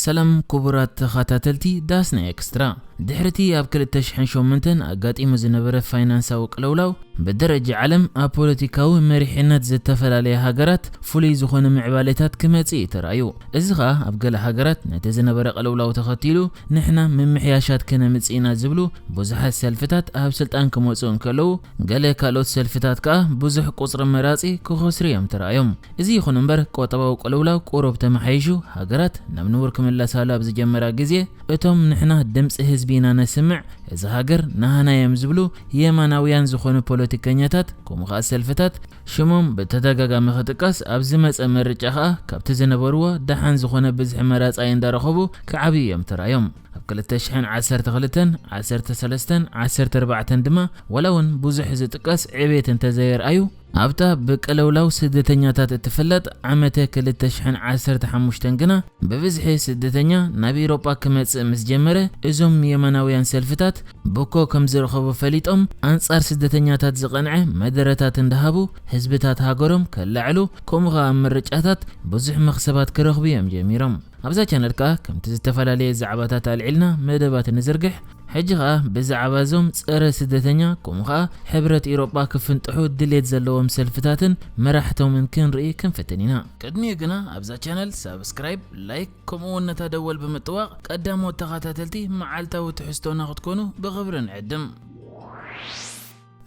ሰላም ክቡራት ተኸታተልቲ ዳስና ኤክስትራ። ድሕሪቲ ኣብ ክልተ ሽሕን ሸሞንተን ኣጋጢሙ ዝነበረ ፋይናንሳዊ ቅልውላው፣ ብደረጃ ዓለም ኣብ ፖለቲካዊ መሪሕነት ዝተፈላለያ ሃገራት ፍሉይ ዝኾነ ምዕባሌታት ክመጽእ እዩ ተራእዩ። እዚ ኸኣ ኣብ ገለ ሃገራት ነቲ ዝነበረ ቅልውላው ተኸቲሉ ንሕና ምምሕያሻት ክነምጽእ ኢና ዝብሉ ብዙሓት ሰልፍታት ኣብ ስልጣን ክመጹ እንከለዉ፣ ገለ ካልኦት ሰልፍታት ከኣ ብዙሕ ቁጽሪ መራጺ ክኸስሩ እዮም ተራእዮም። እዚ ይኹን እምበር፣ ቁጠባዊ ቅልውላው ቁሩብ ተመሓይሹ፣ ሃገራት ናብ ንቡር ክምለሳሉ ኣብ ዝጀመራ ግዜ፣ እቶም ንሕና ድምጺ ህዝቢ ኢና ነስምዕ፣ እዚ ሃገር ናህና እዮም ዝብሉ የማናውያን ዝኾኑ ፖለቲከኛታት፣ ከምኡ ኸኣ ሰልፍታት፣ ሽሞም ብተደጋጋሚ ክጥቀስ፣ ኣብ ዝመጸ ምርጫ ኸኣ ካብቲ ዝነበርዎ ደሓን ዝኾነ ብዝሒ መራጻይ እንዳረኸቡ ክዓብዩ እዮም ተራእዮም። ኣብ ክልተ ሽሕን ዓሰርተ ክልተን፣ ዓሰርተ ሰለስተን፣ ዓሰርተ ኣርባዕተን ድማ ዋላ እውን ብዙሕ ዝጥቀስ ዕቤት እንተዘየርኣዩ፣ ኣብታ ብቅልውላው ስደተኛታት እትፍለጥ ዓመተ ክልተ ሽሕን ዓሰርተ ሓሙሽተን ግና፣ ብብዝሒ ስደተኛ ናብ ኤውሮጳ ክመጽእ ምስ ጀመረ፣ እዞም የማናውያን ሰልፍታት ብኮ ከም ዝረኸቡ ፈሊጦም፣ ኣንጻር ስደተኛታት ዝቐንዐ መደረታት እንዳሃቡ፣ ህዝብታት ሃገሮም ከላዕሉ፣ ከምኡ ኸኣ ኣብ ምርጫታት ብዙሕ መኽሰባት ክረኽቡ እዮም ጀሚሮም። ኣብዛ ቻነል ከኣ ከምቲ ዝተፈላለየ ዛዕባታት ኣልዒልና መደባት ንዝርግሕ፣ ሕጂ ኸኣ ብዛዕባ እዞም ጸረ ስደተኛ፣ ከምኡ ኸኣ ሕብረት ኤውሮጳ ክፍንጥሑ ድሌት ዘለዎም ሰልፍታትን መራሕቶምን ክንርኢ ክንፍትን ኢና። ቅድሚኡ ግና ኣብዛ ቻነል ሳብስክራይብ፣ ላይክ፣ ከምኡ እውን ነታ ደወል ብምጥዋቕ ቀዳሞት ተኸታተልቲ መዓልታዊ ትሕዝቶና ክትኮኑ ብኽብሪ ንዕድም።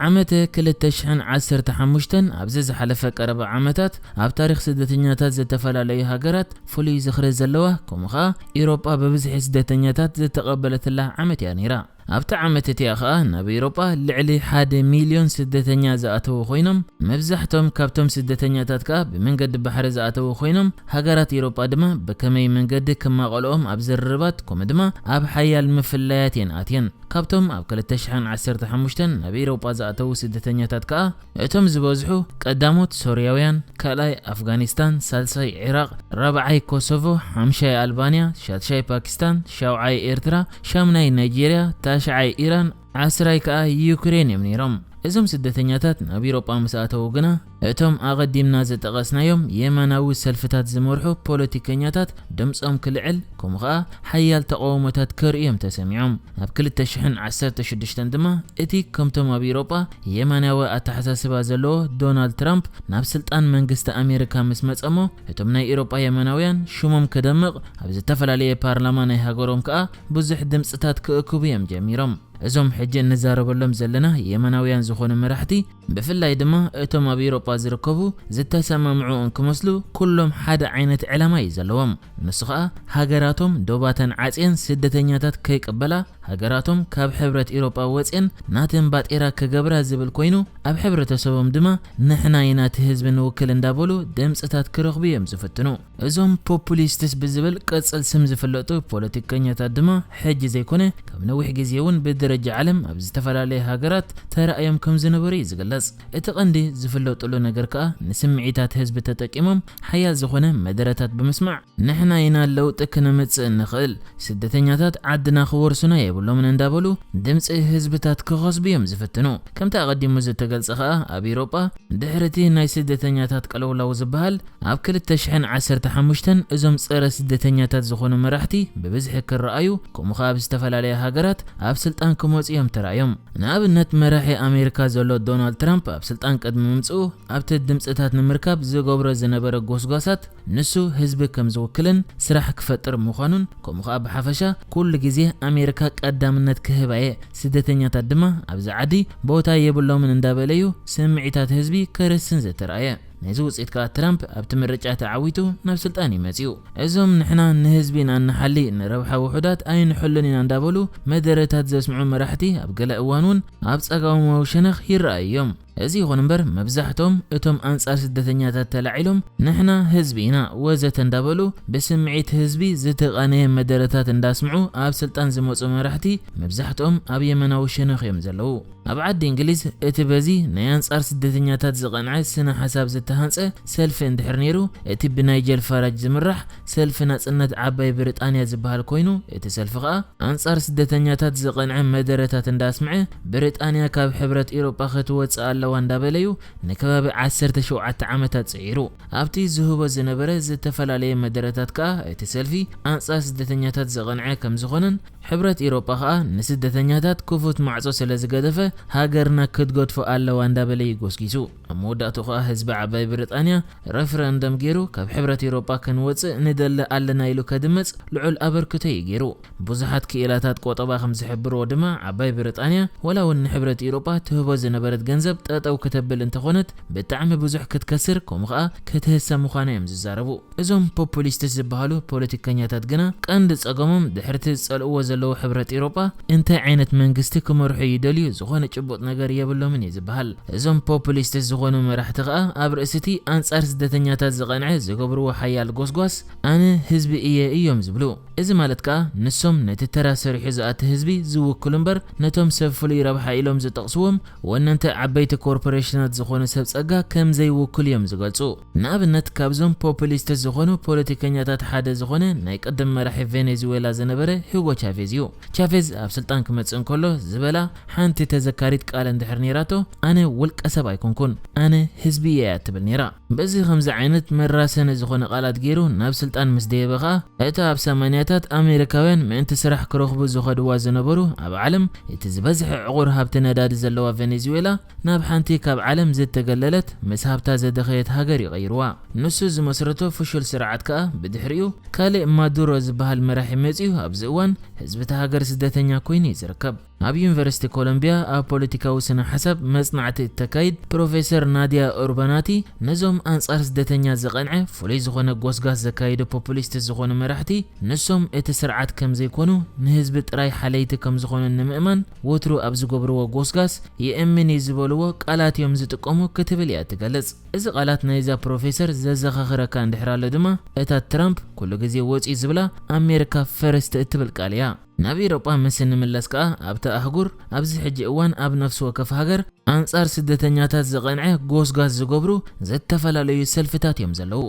ዓመተ ክልተ ሽሕን ዓሰርተ ሓሙሽተን ኣብዚ ዝሓለፈ ቀረባ ዓመታት ኣብ ታሪኽ ስደተኛታት ዝተፈላለዩ ሃገራት ፍሉይ ዝኽሪ ዘለዋ፣ ከምኡ ኸኣ ኤውሮጳ ብብዝሒ ስደተኛታት ዝተቐበለትላ ዓመት እያ ነይራ። ኣብታ ዓመት እቲኣ ኸኣ ናብ ኤውሮጳ ልዕሊ ሓደ ሚልዮን ስደተኛ ዝኣተዉ ኮይኖም፣ መብዛሕቶም ካብቶም ስደተኛታት ከኣ ብመንገዲ ባሕሪ ዝኣተዉ ኮይኖም፣ ሃገራት ኤውሮጳ ድማ ብከመይ መንገዲ ክማቐልኦም ኣብ ዝርርባት፣ ከምኡ ድማ ኣብ ሓያል ምፍላያት እየን ኣትየን። ካብቶም ኣብ ክልተ ሽሕን ዓሰርተ ሓሙሽተን ናብ ኤውሮጳ ዝኣተዉ ስደተኛታት ከኣ፣ እቶም ዝበዝሑ ቀዳሞት ሶርያውያን፣ ካልኣይ ኣፍጋኒስታን፣ ሳልሳይ ዒራቕ፣ ራብዓይ ኮሶቮ፣ ሓምሻይ ኣልባንያ፣ ሻድሻይ ፓኪስታን፣ ሻውዓይ ኤርትራ፣ ሻምናይ ናይጄርያ፣ ታሽዓይ ኢራን፣ ዓስራይ ከኣ ዩክሬን እዮም ነይሮም። እዞም ስደተኛታት ናብ ኤውሮጳ ምስ ኣተዉ ግና፣ እቶም ኣቐዲምና ዝጠቐስናዮም የማናዊ ሰልፍታት ዝመርሑ ፖለቲከኛታት ድምጾም ክልዕል፣ ከምኡ ኸኣ ሓያል ተቓውሞታት ከርእዮም ተሰሚዖም። ኣብ ክልተ ሽሕን ዓሰርተ ሽዱሽተን ድማ፣ እቲ ከምቶም ኣብ ኤውሮጳ የማናዊ ኣተሓሳስባ ዘለዎ ዶናልድ ትራምፕ ናብ ስልጣን መንግስቲ ኣሜሪካ ምስ መጸሞ፣ እቶም ናይ ኤውሮጳ የማናውያን ሽሞም ክደምቕ፣ ኣብ ዝተፈላለየ ፓርላማ ናይ ሃገሮም ከኣ ብዙሕ ድምጽታት ክእክቡ እዮም ጀሚሮም። እዞም ሕጂ እንዛረበሎም ዘለና የማናውያን ዝኾኑ መራሕቲ፣ ብፍላይ ድማ እቶም ኣብ ኤውሮጳ ዝርከቡ፣ ዝተሰማምዑ እንክመስሉ፣ ኩሎም ሓደ ዓይነት ዕላማ እዩ ዘለዎም። ንሱ ኸኣ ሃገራቶም ዶባተን ዓጽየን ስደተኛታት ከይቅበላ፣ ሃገራቶም ካብ ሕብረት ኤውሮጳ ወጽየን ናተን ባጤራ ክገብራ ዝብል ኮይኑ፣ ኣብ ሕብረተሰቦም ድማ ንሕና ኢና እቲ ህዝቢ ንውክል እንዳበሉ ድምጽታት ክረኽቡ እዮም ዝፍትኑ። እዞም ፖፑሊስትስ ብዝብል ቅጽል ስም ዝፍለጡ ፖለቲከኛታት ድማ፣ ሕጂ ዘይኮነ ካብ ነዊሕ ግዜ እውን ብደረጃ ዓለም ኣብ ዝተፈላለየ ሃገራት ተራእዮም ከም ዝነበሩ እዩ ዝግለጽ። እቲ ቀንዲ ዝፍለጥሉ ነገር ከኣ፣ ንስምዒታት ህዝቢ ተጠቂሞም ሓያል ዝኾነ መደረታት ብምስማዕ፣ ንሕና ኢና ለውጢ ክነምጽእ እንኽእል፣ ስደተኛታት ዓድና ክወርሱና የብሎምን እንዳበሉ ድምጺ ህዝብታት ክኸስቡ እዮም ዝፍትኑ። ከምቲ ኣቐዲሙ ዝተገልጸ ከኣ፣ ኣብ ኤውሮጳ ድሕሪ እቲ ናይ ስደተኛታት ቅልውላው ዝበሃል፣ ኣብ ክልተ ሽሕን ዓሰርተ ሓሙሽተን እዞም ጸረ ስደተኛታት ዝኾኑ መራሕቲ ብብዝሒ ክረኣዩ፣ ከምኡ ኸኣ ኣብ ዝተፈላለያ ሃገራት ኣብ ስልጣን ክመጹ እዮም ተራእዮም። ንኣብነት፣ መራሒ ኣሜሪካ ዘሎ ዶናልድ ትራምፕ ኣብ ስልጣን ቅድሚ ምምጽኡ፣ ኣብቲ ድምጽታት ንምርካብ ዝገብሮ ዝነበረ ጎስጓሳት፣ ንሱ ህዝቢ ከም ዝውክልን ስራሕ ክፈጥር ምዃኑን፣ ከምኡ ኸኣ ብሓፈሻ ኩሉ ግዜ ኣሜሪካ ቀዳምነት ክህባ እየ፣ ስደተኛታት ድማ ኣብዚ ዓዲ ቦታ የብሎምን እንዳበለ እዩ ስምዒታት ህዝቢ ከርስን ዝተራእየ። ናይዚ ውጽኢት ከኣ ትራምፕ ኣብቲ ምርጫ ተዓዊቱ ናብ ስልጣን እዩ መጺኡ። እዞም ንሕና ንህዝቢ ኢና እንሓሊ፣ ንረብሓ ውሑዳት ኣይንሕሉን ኢና እንዳበሉ መደረታት ዘስምዑ መራሕቲ ኣብ ገለ እዋን እውን ኣብ ጸጋማዊ ሸነኽ ይረኣዩ እዮም። እዚ ይኹን እምበር፣ መብዛሕትኦም እቶም ኣንጻር ስደተኛታት ተላዒሎም፣ "ንሕና ህዝቢ ኢና" ወዘተ እንዳበሉ ብስምዒት ህዝቢ ዝተቓነየ መደረታት እንዳስምዑ ኣብ ስልጣን ዝመጹ መራሕቲ መብዛሕትኦም ኣብ የመናዊ ሸነኽ እዮም ዘለዉ። ኣብ ዓዲ እንግሊዝ እቲ በዚ ናይ ኣንጻር ስደተኛታት ዝቐንዐ ስነ ሓሳብ ዝተ- ዝተሃንጸ ሰልፊ እንድሕር ነይሩ፣ እቲ ብናይጀል ፋራጅ ዝምራሕ ሰልፊ ናጽነት ዓባይ ብሪጣንያ ዝበሃል ኮይኑ፣ እቲ ሰልፊ ከኣ ኣንጻር ስደተኛታት ዝቐንዐ መደረታት እንዳስምዐ፣ ብሪጣንያ ካብ ሕብረት ኤውሮጳ ክትወጽእ ኣለዋ እንዳበለዩ ንከባቢ ዓሰርተ ሸውዓተ ዓመታት ጽዒሩ። ኣብቲ ዝህቦ ዝነበረ ዝተፈላለየ መደረታት ከኣ፣ እቲ ሰልፊ ኣንጻር ስደተኛታት ዝቐንዐ ከም ዝኾነን፣ ሕብረት ኤውሮጳ ከኣ ንስደተኛታት ክፉት ማዕጾ ስለ ዝገደፈ፣ ሃገርና ክትገድፎ ኣለዋ እንዳበለ ይጎስጊሱ። ኣብ መወዳእቱ ከኣ ህዝቢ ዓባይ ብሪጣንያ ረፍረንደም ገይሩ፣ ካብ ሕብረት ኤውሮጳ ክንወጽእ ንደሊ ኣለና ኢሉ ከድመጽ ልዑል ኣበርክቶ እዩ ገይሩ። ብዙሓት ክኢላታት ቆጠባ ከም ዝሕብርዎ ድማ፣ ዓባይ ብሪጣንያ ዋላ እውን ንሕብረት ኤውሮጳ ትህቦ ዝነበረት ገንዘብ ጠጠው ክተብል እንተኾነት፣ ብጣዕሚ ብዙሕ ክትከስር፣ ከምኡ ከኣ ክትህሰ ምዃና እዮም ዝዛረቡ። እዞም ፖፑሊስትስ ዝበሃሉ ፖለቲከኛታት ግና፣ ቀንዲ ጸገሞም፣ ድሕርቲ ዝጸልእዎ ዘለዉ ሕብረት ኤውሮጳ እንታይ ዓይነት መንግስቲ ክመርሑ ይደልዩ፣ ዝኾነ ጭቡጥ ነገር የብሎምን እዩ ዝበሃል። እዞም ፖፑሊስትስ ዝኾኑ መራሕቲ ከኣ፣ ኣብ ርእሲ እቲ ኣንጻር ስደተኛታት ዝቐንዐ ዝገብርዎ ሓያል ጎስጓስ፣ ኣነ ህዝቢ እየ እዮም ዝብሉ። እዚ ማለት ከኣ፣ ንሶም ነቲ ተራ ሰሪሑ ዝኣቲ ህዝቢ ዝውክሉ እምበር፣ ነቶም ሰብ ፍሉይ ረብሓ ኢሎም ዝጠቕስዎም ወነንቲ ዓበይቲ ኮርፖሬሽናት ዝኾኑ ሰብ ጸጋ ከም ዘይውክሉ እዮም ዝገልጹ። ንኣብነት፣ ካብዞም ፖፑሊስት ዝኾኑ ፖለቲከኛታት ሓደ ዝኾነ ናይ ቅድም መራሒ ቬኔዙዌላ ዝነበረ ሂጎ ቻቬዝ እዩ። ቻቬዝ ኣብ ስልጣን ክመጽእ እንከሎ ዝበላ ሓንቲ ተዘካሪት ቃል እንድሕር ነይራቶ፣ "ኣነ ውልቀ ሰብ ኣይኮንኩን፣ ኣነ ህዝቢ እየ" እያ ትብል ነይራ። በዚ ከምዚ ዓይነት መራሰኒ ዝኾነ ቃላት ገይሩ ናብ ስልጣን ምስ ደየበ ኸኣ፣ እታ ኣብ ሰማንያታት ኣሜሪካውያን ምእንቲ ስራሕ ክረኽቡ ዝኸድዋ ዝነበሩ፣ ኣብ ዓለም እቲ ዝበዝሐ ዕቑር ሃብቲ ነዳዲ ዘለዋ ቬኔዙዌላ፣ ናብ ሓንቲ ካብ ዓለም ዝተገለለት፣ ምስ ሃብታ ዘደኸየት ሃገር እዩ ቀይርዋ። ንሱ ዝመስረቶ ፍሹል ስርዓት ከኣ፣ ብድሕሪኡ ካልእ ማዱሮ ዝበሃል መራሒ መጺኡ፣ ኣብዚ እዋን ህዝቢ እታ ሃገር ስደተኛ ኮይኑ እዩ ዝርከብ። ኣብ ዩኒቨርሲቲ ኮሎምቢያ ኣብ ፖለቲካዊ ስነ ሓሳብ መጽናዕቲ እተካይድ ፕሮፌሰር ናድያ ኡርባናቲ፣ ነዞም ኣንጻር ስደተኛ ዝቐንዐ ፍሉይ ዝኾነ ጎስጋስ ዘካይዱ ፖፑሊስት ዝኾኑ መራሕቲ፣ ንሶም እቲ ስርዓት ከም ዘይኮኑ፣ ንህዝቢ ጥራይ ሓለይቲ ከም ዝኾኑ ንምእማን ወትሩ ኣብ ዝገብርዎ ጎስጋስ ይእምን እዩ ዝበልዎ ቃላት እዮም ዝጥቀሙ ክትብል እያ ትገልጽ። እዚ ቃላት ናይዛ ፕሮፌሰር ዘዘኻኽረካ እንድሕር ኣሎ ድማ፣ እታ ትራምፕ ኩሉ ግዜ ወጺኡ ዝብላ ኣሜሪካ ፈርስት እትብል ቃል እያ። ናብ ኢሮጳ ምስ እንምለስ ከኣ፣ ኣብታ ኣህጉር ኣብዚ ሕጂ እዋን ኣብ ነፍሲ ወከፍ ሃገር ኣንጻር ስደተኛታት ዝቐንዐ ጎስጓስ ዝገብሩ ዝተፈላለዩ ሰልፍታት እዮም ዘለዉ።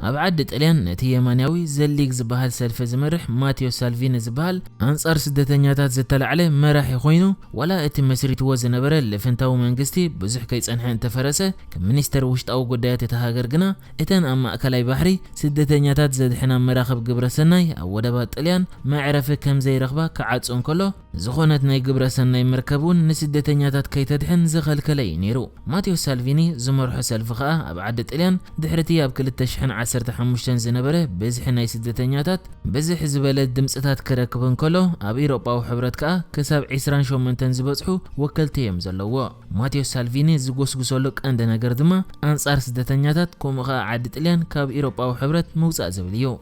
ኣብ ዓዲ ጥልያን ነቲ የማንያዊ ዘሊግ ዝበሃል ሰልፊ ዝመርሕ ማቴዮ ሳልቪኒ ዝበሃል ኣንጻር ስደተኛታት ዝተላዕለ መራሒ ኮይኑ፣ ዋላ እቲ መስሪትዎ ዝነበረ ልፍንታዊ መንግስቲ ብዙሕ ከይጸንሐ እንተፈረሰ፣ ከም ሚኒስተር ውሽጣዊ ጉዳያት እታ ሃገር ግና፣ እተን ኣብ ማእከላይ ባሕሪ ስደተኛታት ዘድሕና መራኽብ ግብረ ሰናይ ኣብ ወደባት ጥልያን መዕረፊ ከም ዘይረኽባ ክዓጹ እንከሎ፣ ዝኾነት ናይ ግብረ ሰናይ መርከብ እውን ንስደተኛታት ከይተድሕን ዝኸልከለ እዩ ነይሩ። ማቴዎ ሳልቪኒ ዝመርሖ ሰልፊ ከኣ ኣብ ዓዲ ጥልያን ድሕሪቲ ኣብ ክልተ ሽሕን ዓሰርተ ሓሙሽተን ዝነበረ ብዝሒ ናይ ስደተኛታት ብዝሕ ዝበለ ድምጽታት ክረክብ እንከሎ፣ ኣብ ኢሮጳዊ ሕብረት ከኣ ክሳብ ዒስራን ሸሞንተን ዝበጽሑ ወከልቲ እዮም ዘለዎ። ማቴዎ ሳልቪኒ ዝጎስጉሰሉ ቀንዲ ነገር ድማ ኣንጻር ስደተኛታት፣ ከምኡ ከኣ ዓዲ ጥልያን ካብ ኢሮጳዊ ሕብረት ምውጻእ ዝብል እዩ።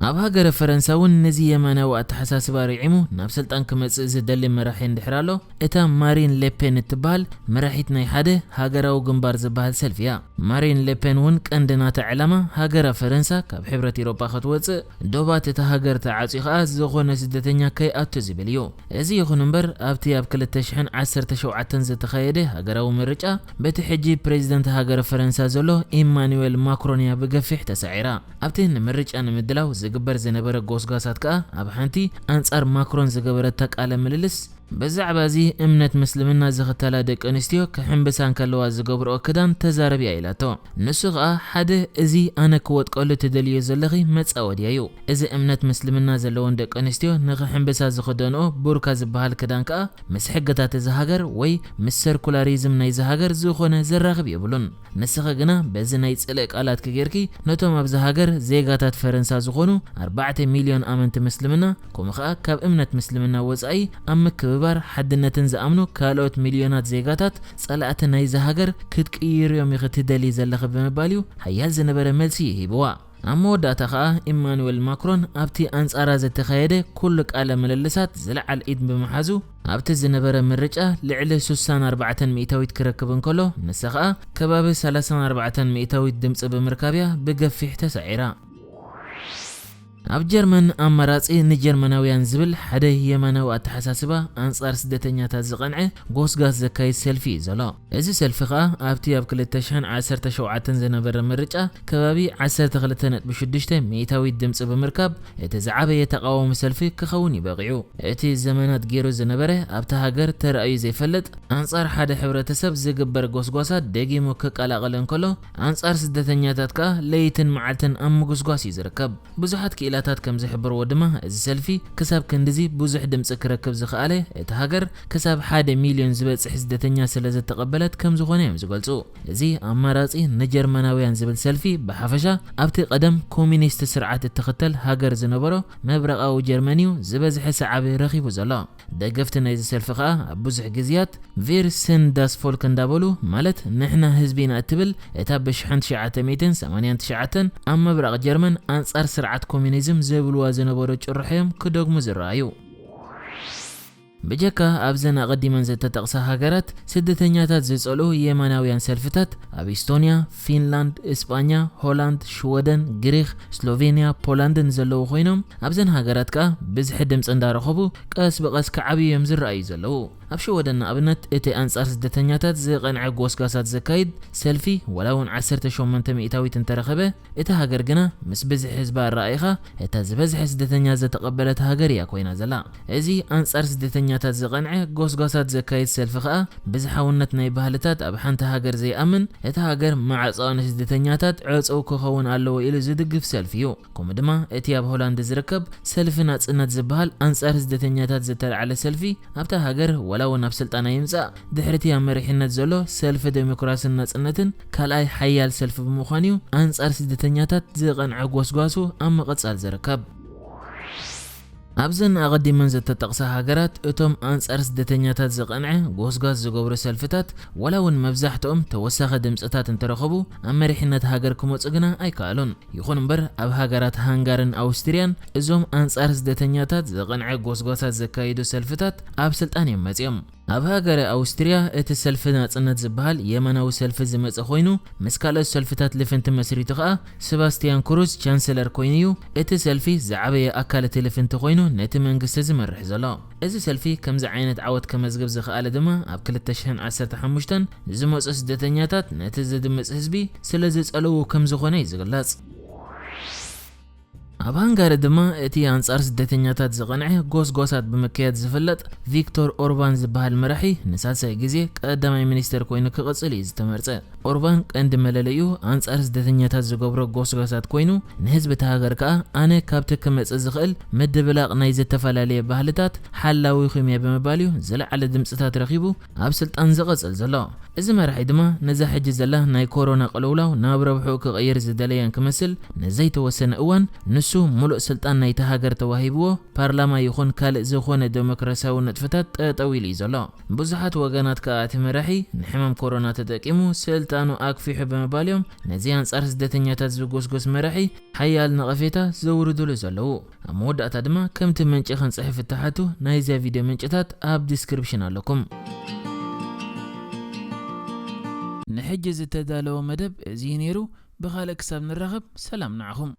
ኣብ ሃገረ ፈረንሳ እውን ነዚ የማናዊ ኣተሓሳስባ ርዒሙ ናብ ስልጣን ክመጽእ ዝደሊ መራሒ እንድሕር ኣሎ፣ እታ ማሪን ሌፔን እትበሃል መራሒት ናይ ሓደ ሃገራዊ ግንባር ዝበሃል ሰልፊ እያ። ማሪን ሌፔን እውን ቀንዲ ናታ ዕላማ፣ ሃገረ ፈረንሳ ካብ ሕብረት ኢሮጳ ክትወጽእ፣ ዶባት እታ ሃገር ተዓጽዩ ከኣ ዝኾነ ስደተኛ ከይኣቱ ዝብል እዩ። እዚ ይኹን እምበር፣ ኣብቲ ኣብ ክልተ ሽሕን ዓሰርተ ሸውዓተን ዝተኻየደ ሃገራዊ ምርጫ፣ በቲ ሕጂ ፕሬዚደንት ሃገረ ፈረንሳ ዘሎ ኢማኑዌል ማክሮን እያ ብገፊሕ ተሳዒራ። ኣብቲ ንምርጫ ንምድላው ዝግበር ዝነበረ ጎስጓሳት ከኣ፣ ኣብ ሓንቲ ኣንጻር ማክሮን ዝገበረታ ቃለ ምልልስ፣ ብዛዕባ እዚ እምነት ምስልምና ዝኽተላ ደቂ ኣንስትዮ ክሕንብሳ እንከለዋ ዝገብርኦ ክዳን ተዛረብ እያ ኢላቶ። ንሱ ከኣ፣ ሓደ፣ እዚ ኣነ ክወጥቀሉ ትደልዮ ዘለኺ መጻወድያ እዩ። እዚ እምነት ምስልምና ዘለወን ደቂ ኣንስትዮ ንኽሕንብሳ ዝኽደንኦ ቡርካ ዝበሃል ክዳን ከኣ፣ ምስ ሕግታት እዚ ሃገር ወይ ምስ ሰርኩላሪዝም ናይዚ ሃገር ዝኾነ ዘራኽብ የብሉን። ንስኺ ግና በዚ ናይ ጽልኢ ቃላትኪ ጌርኪ ነቶም ኣብዚ ሃገር ዜጋታት ፈረንሳ ዝኾኑ ኣርባዕተ ሚልዮን ኣመንቲ ምስልምና፣ ከምኡ ኸኣ ካብ እምነት ምስልምና ወጻኢ ኣብ ምክብባር ሓድነትን ዝኣምኑ ካልኦት ሚልዮናት ዜጋታት ጸላእቲ ናይዚ ሃገር ክትቅይርዮም ኢኺ ትደልዪ ዘለኺ ብምባል እዩ ሓያል ዝነበረ መልሲ ሂብዋ። ኣብ መወዳእታ ኸኣ ኢማኑኤል ማክሮን ኣብቲ ኣንጻራ ዝተኻየደ ኩሉ ቃለ ምልልሳት ዝለዓል ኢድ ብምሓዙ፣ ኣብቲ ዝነበረ ምርጫ ልዕሊ ስሳን ኣርባዕተን ሚእታዊት ክረክብ እንከሎ፣ ንሳ ኸኣ ከባቢ ሰላሳን ኣርባዕተን ሚእታዊት ድምጺ ብምርካብ እያ ብገፊሕ ተሳዒራ። ኣብ ጀርመን ኣማራጺ ንጀርመናውያን ዝብል ሓደ የማናዊ ኣተሓሳስባ ኣንጻር ስደተኛታት ዝቐንዐ ጎስጋስ ዘካይድ ሰልፊ እዩ ዘሎ። እዚ ሰልፊ ከኣ ኣብቲ ኣብ ክልተ ሽሕን ዓሰርተ ሸውዓተን ዝነበረ ምርጫ ከባቢ ዓሰርተ ክልተ ነጥቢ ሽዱሽተ ሚእታዊት ድምጺ ብምርካብ እቲ ዝዓበየ ተቓዋሚ ሰልፊ ክኸውን እዩ በቒዑ። እቲ ዘመናት ገይሩ ዝነበረ ኣብታ ሃገር ተራእዩ ዘይፈልጥ ኣንጻር ሓደ ሕብረተሰብ ዝግበር ጎስጓሳት ደጊሙ ክቀላቐል እንከሎ ኣንጻር ስደተኛታት ከኣ ለይትን መዓልትን ኣብ ምጉስጓስ እዩ ዝርከብ። ብዙሓት ክኢላታት ከም ዝሕብርዎ ድማ እዚ ሰልፊ ክሳብ ክንድዚ ብዙሕ ድምጺ ክረክብ ዝኸኣለ እቲ ሃገር ክሳብ ሓደ ሚልዮን ዝበጽሕ ስደተኛ ስለ ዘተቐበለት ከም ዝኾነ እዮም ዝገልጹ። እዚ ኣማራጺ ንጀርመናውያን ዝብል ሰልፊ ብሓፈሻ ኣብቲ ቀደም ኮሚኒስት ስርዓት እትኽተል ሃገር ዝነበሮ ምብራቓዊ ጀርመን እዩ ዝበዝሐ ሰዓቢ ረኺቡ ዘሎ። ደገፍቲ ናይዚ ሰልፊ ከኣ ኣብ ብዙሕ ግዜያት ቪር ስን ዳስ ፎልክ እንዳበሉ ማለት ንሕና ህዝቢ ኢና እትብል እታ ብሽሕን ትሽዓተ ሚእትን ሰማንያን ትሽዓተን ኣብ ምብራቕ ጀርመን ኣንጻር ስርዓት ኮሚኒዝም ዝብልዋ ዝነበሩ ጭርሖ እዮም ክደግሙ ዝረኣዩ። ብጀካ ኣብዘን ኣቐዲመን ዝተጠቕሳ ሃገራት ስደተኛታት ዝጸልኡ የማናውያን ሰልፍታት ኣብ ኢስቶንያ፣ ፊንላንድ፣ እስጳኛ፣ ሆላንድ፣ ሽወደን፣ ግሪኽ፣ ስሎቬንያ፣ ፖላንድን ዘለዉ ኮይኖም ኣብዘን ሃገራት ከኣ ብዝሒ ድምጺ እንዳረኸቡ ቀስ ብቐስ ክዓብዩ እዮም ዝረኣዩ ዘለዉ። ኣብ ሽወደን ንኣብነት እቲ ኣንጻር ስደተኛታት ዝቐንዐ ጎስጋሳት ዘካይድ ሰልፊ ዋላ እውን ዓሰርተ ሸሞንተ ሚእታዊት እንተረኸበ እታ ሃገር ግና ምስ ብዝሒ ህዝባ ኣረኣኢኻ እታ ዝበዝሐ ስደተኛ ዘተቐበለት ሃገር እያ ኮይና ዘላ። እዚ ኣንጻር ስደተኛታት ዝቐንዐ ጎስጓሳት ዘካይድ ሰልፊ ከኣ ብዝሓውነት ናይ ባህልታት ኣብ ሓንቲ ሃገር ዘይኣምን እታ ሃገር ማዕጾኣ ንስደተኛታት ዕጹው ክኸውን ኣለዎ ኢሉ ዝድግፍ ሰልፊ እዩ። ከምኡ ድማ እቲ ኣብ ሆላንድ ዝርከብ ሰልፊ ናጽነት ዝበሃል ኣንጻር ስደተኛታት ዝተላዕለ ሰልፊ ኣብታ ሃገር ዋላ እውን ኣብ ስልጣን ኣይምጻእ ድሕሪቲ ኣብ መሪሕነት ዘሎ ሰልፊ ዴሞክራስን ናጽነትን ካልኣይ ሓያል ሰልፊ ብምዃን እዩ ኣንጻር ስደተኛታት ዝቐንዐ ጎስጓሱ ኣብ ምቕጻል ዝርከብ። ኣብዘን ኣቐዲመን ዝተጠቕሳ ሃገራት እቶም ኣንጻር ስደተኛታት ዝቐንዐ ጎስጓስ ዝገብሩ ሰልፍታት ዋላ እውን መብዛሕትኦም ተወሳኺ ድምጽታት እንተረኸቡ ኣብ መሪሕነት ሃገር ክመጹ ግና ኣይከኣሉን። ይኹን እምበር ኣብ ሃገራት ሃንጋርን ኣውስትርያን እዞም ኣንጻር ስደተኛታት ዝቐንዐ ጎስጓሳት ዘካይዱ ሰልፍታት ኣብ ስልጣን እዮም መጺኦም። ኣብ ሃገረ ኣውስትርያ እቲ ሰልፊ ናጽነት ዝበሃል የማናዊ ሰልፊ ዝመጸ ኮይኑ ምስ ካልኦት ሰልፍታት ልፍንቲ መስሪቱ ከኣ ሰባስቲያን ክሩዝ ቻንሰለር ኮይኑ እዩ። እቲ ሰልፊ ዝዓበየ ኣካል እቲ ልፍንቲ ኮይኑ ነቲ መንግስቲ ዝመርሕ ዘሎ። እዚ ሰልፊ ከምዚ ዓይነት ዓወት ከመዝግብ ዝኸኣለ ድማ ኣብ ክልተ ሽሕን ዓሰርተ ሓሙሽተን ንዝመጹ ስደተኛታት ነቲ ዝድምጽ ህዝቢ ስለ ዝጸለዉ ከም ዝኾነ እዩ ዝግለጽ። ኣብ ሃንጋሪ ድማ እቲ ኣንጻር ስደተኛታት ዝቐንዐ ጎስጓሳት ብምክያድ ዝፍለጥ ቪክቶር ኦርባን ዝበሃል መራሒ ንሳልሳይ ግዜ ቀዳማይ ሚኒስተር ኮይኑ ክቕጽል እዩ ዝተመርጸ። ኦርባን ቀንዲ መለለዩ ኣንጻር ስደተኛታት ዝገብሮ ጎስጓሳት ኮይኑ ንህዝቢ እቲ ሃገር ከኣ ኣነ ካብቲ ክመጽእ ዝኽእል ምድብላቕ ናይ ዝተፈላለየ ባህልታት ሓላዊኹም እየ ብምባል እዩ ዝለዓለ ድምጽታት ረኺቡ ኣብ ስልጣን ዝቐጽል ዘሎ። እዚ መራሒ ድማ ነዛ ሕጂ ዘላ ናይ ኮሮና ቅልውላው ናብ ረብሕኡ ክቕይር ዝደለየን ክመስል ንዘይተወሰነ እዋን ንሱ ሙሉእ ስልጣን ናይታ ሃገር ተዋሂብዎ ፓርላማ ይኹን ካልእ ዝኾነ ዴሞክራሲያዊ ንጥፍታት ጠጠው ኢሉ እዩ ዘሎ። ብዙሓት ወገናት ከኣ እቲ መራሒ ንሕማም ኮሮና ተጠቂሙ ስልጣኑ ኣክፊሑ ብምባል እዮም ነዚ ኣንጻር ስደተኛታት ዝጎስጎስ መራሒ ሓያል ነቐፌታ ዘውርድሉ ዘለዉ። ኣብ መወዳእታ ድማ ከምቲ ምንጪ ክንጽሕፍ እትሓቱ ናይዚኣ ቪድዮ ምንጭታት ኣብ ዲስክሪፕሽን ኣለኩም። ንሕጂ ዝተዳለወ መደብ እዚ እዩ ነይሩ። ብኻልእ ክሳብ ንራኸብ ሰላም ንዓኹም።